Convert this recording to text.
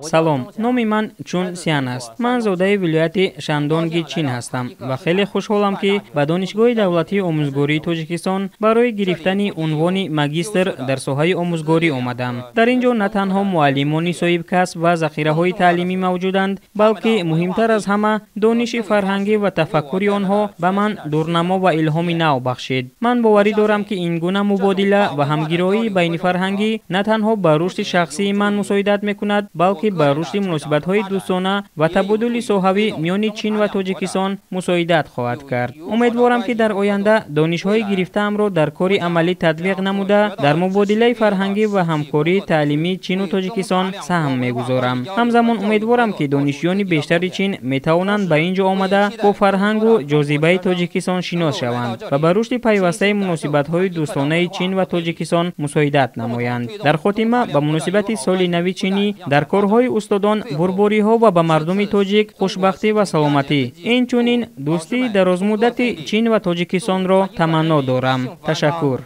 Салом, номи ман Чун Сян аст. Ман зодаи вилояти Шандонги Чин ҳастам ва хеле хушҳолам, ки ба Донишгоҳи давлатии омӯзгории Тоҷикистон барои гирифтани унвони магистр дар соҳаи омӯзгорӣ омадам. Дар ин ҷо на танҳо муаллимони соҳибкасб ва захираҳои таълимӣ мавҷуданд, балки муҳимтар аз ҳама дониши фарҳангӣ ва тафаккури онҳо ба ман дурнамо ва илҳоми нав бахшид. Ман боварӣ дорам, ки ин гуна мубодила ва ҳамгироии байнифарҳангӣ на танҳо ба рушди шахсии ман мусоидат мекунад, балки ба рушди муносибатҳои дӯстона ва табодули соҳавӣ миёни Чин ва Тоҷикистон мусоидат хоҳад кард. Умедворам, ки дар оянда донишҳои гирифтаамро дар кори амалӣ татбиқ намуда, дар мубодилаи фарҳангӣ ва ҳамкории таълимии Чину Тоҷикистон саҳм мегузорам. Ҳамзамон умедворам, ки донишҷӯёни бештари Чин метавонанд ба ин ҷо омада, бо фарҳангу ҷозибаи Тоҷикистон шинос шаванд ва ба рушди пайвастаи муносибатҳои дӯстонаи Чин ва Тоҷикистон мусоидат намоянд. Дар хотима, ба муносибати Соли нави чинӣ дар корҳои устодон бурбориҳо ва ба мардуми тоҷик хушбахтӣ ва саломатӣ, инчунин дӯстии дарозмуддати Чин ва Тоҷикистонро таманно дорам. Ташаккур.